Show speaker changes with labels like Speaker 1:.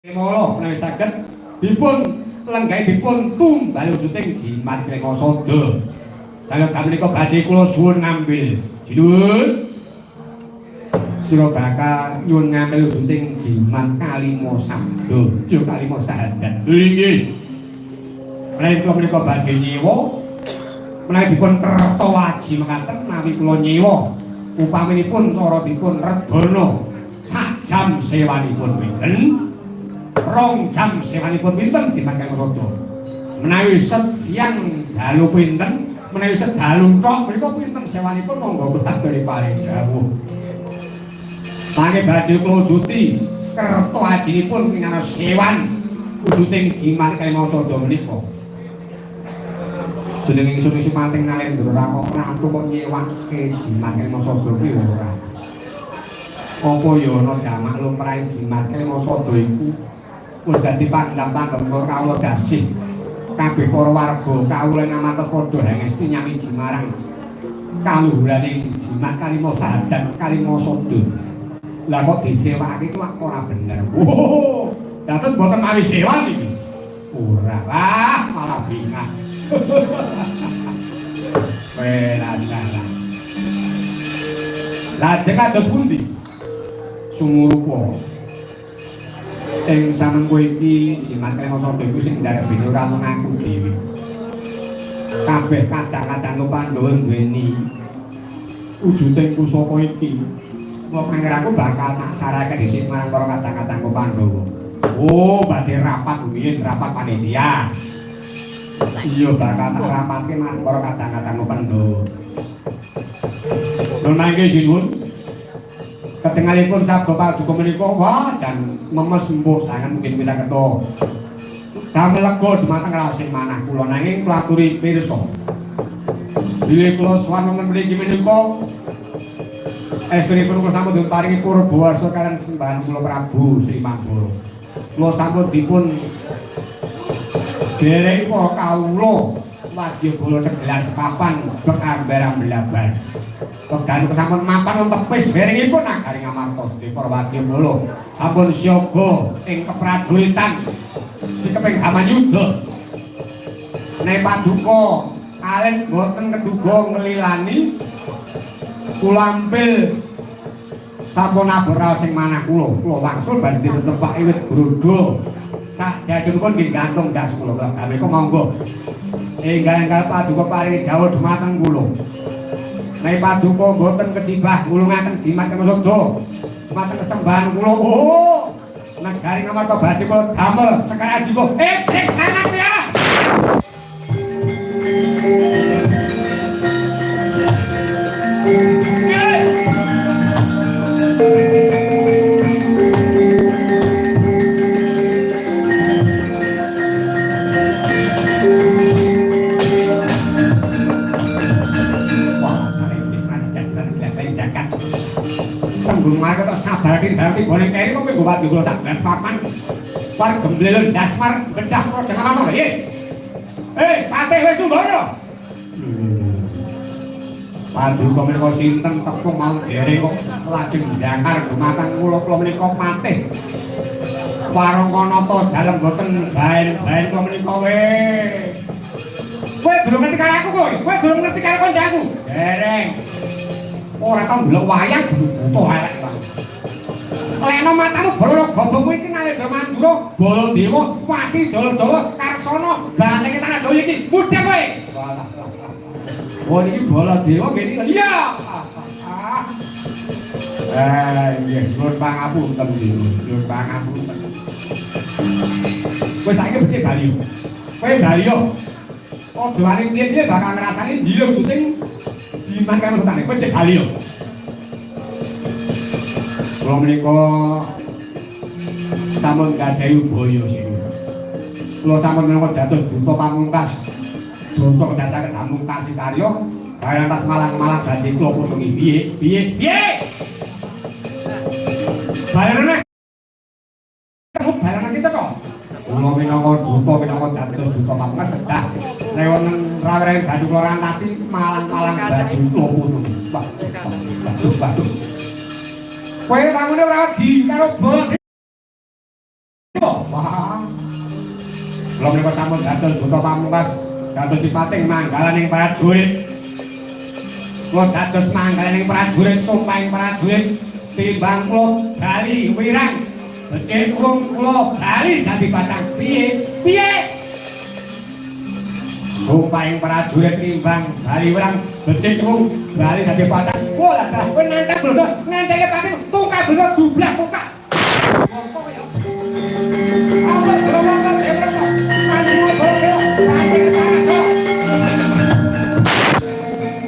Speaker 1: Mala menawi saged dipun lenggahi dipun tumbal wujuding jimat Krengasada. Dalu menika badhe kula suwun ngambil. Sinuwun. Sira bakal nyuwun ngambil wujuding jimat kalima sabda, ya kalima sahadat. Inggih. Menawi kula menika badhe nyewa, menawi dipun kerta aji mekaten menawi kula nyewa upaminipun cara dipun redana sak jam sewanipun pinten? 2 jam sewanipun pinten jimat Krengasada? Menawi siang dalu pinten? Menawi sedalu tok menika pinten sewanipun monggo kula aturi paring dawuh. Mangke badhe kula wujuti kerta ajinipun minangka sewan wujuding jimat Krengasada menika. Jeneng ingsun isih pating nalendra ora kok ratu kok nyewake jimat Krengasada kuwi ora. Apa ya ana jamak lumrahe jimat Krengasada iku wis dadi pandam-pandam para kawula dasih. Kabeh para warga kawula ngamantos padha hangesti nyawiji marang kaluhuraning jimat kalima sahadat kalima sada. Lah kok disewakake ku ora bener. Oh, dados mboten mawi sewa niki. Ora, wah malah bingah. Wela dalah. Lajeng kados pundi? Sumurupa. Ing samengko iki jimat Krengasada iku sing ndarbene ora mung aku dhewe. Kabeh kadang-kadang Pandhawa duweni wujuding pusaka iki. Mula pangeranku bakal tak sarake dhisik marang para kadang-kadang Pandhawa. Oh, badhe rapat rumiyin, rapat panitia. Iya, bakal tak rapatke marang para kadang-kadang Pandhawa. Nun mangke sinuwun. Ketingalipun sabda paduka menika, wah jan memes empuh sanget mungkin bisa keto. Damel lega dumateng raosing manah kula nanging kula aturi pirsa. Bilih kula sowan wonten mriki menika estunipun kula sampun dipun paringi purba warsa kaliyan sembahan kula Prabu Sri Mamboro. Kula sampun dipun dereki para kawula wadyabala segelas papan bek ambar-ambelaban. Wekdal sampun mapan wonten tepis beringipun nagari Ngamarta sedaya para wadyabala sampun siaga ing keprajuritan sikeping Gamanyuda. Nek paduka alit boten keduga nglilani kula ampil sampun abor raos sing manah kula. Kula wangsul badhe ditepaki wit grodo. Sakjajunipun nggih gantung ndas kula. Menika monggo. Enggal-enggal paduka paringi dawuh dumateng kula. Nek paduka mboten kecibah ngulungaken jimat Krengasada dumateng kesembahan kula. Oh, nagari Ngamarta badhe kula damel sekar aji kula. Iblis anak ya. Tembung mari kok sabarake dalem tibane keri kok kowe nggo wadya kula sak blas papan. War gemblel ndas mar bedah praja Ngamarta lho. Eh, patih wis tunggono. Paduka menika sinten tepung mau dereng kok lajeng jangkar dumateng kula kula menika patih. Warangkanata dalem boten baen-baen kula menika we. Kowe durung ngerti karo aku kowe. Kowe durung ngerti karo kandhaku. Dereng. Ora tau ndelok wayang butuh elek banget. Leno matamu bala gobong kuwi iki Nalendra Mandura, Baladewa, Wasi Jaladara, Karsana, Banteng Tanah Jawa iki. Mudhek kowe. Walah. Oh niki Baladewa ngene iki. Iya. Nggih, nyuwun pangapunten nggih, nyuwun pangapunten. Kowe saiki becik bali. Kowe bali yo. Aja wani cilik-cilik bakal ngrasani njile wujuding jimat karo setane. Kowe cek bali yo. Kula menika sampun gadhahi ubaya sing. Kula sampun minangka dados duta pamungkas. Duta kedah saged amungkasi karya barantas malang-malang badhe kula putungi. Piye? Piye? Piye? Barenane ketemu barengan sinten to? Kula minangka duta minangka dados duta pamungkas kedah nek wonten rawuh badhe kula rantasi malang-malang badhe kula putungi. Wah, waduh, waduh. Kowe wangune ora wedi karo bola. Wah. Kula menika sampun damel duta pamungkas dados sipating manggalaning prajurit. Kula dados manggalaning prajurit, sumpahing prajurit, timbang kula bali wirang becik urung kula bali dadi batang. Piye? Piye? Sumpahing prajurit, timbang bali wirang becik urung bali dadi batang. Wah, lah kowe nantang lho, nanteke pati tungkak bela dublak tungkak.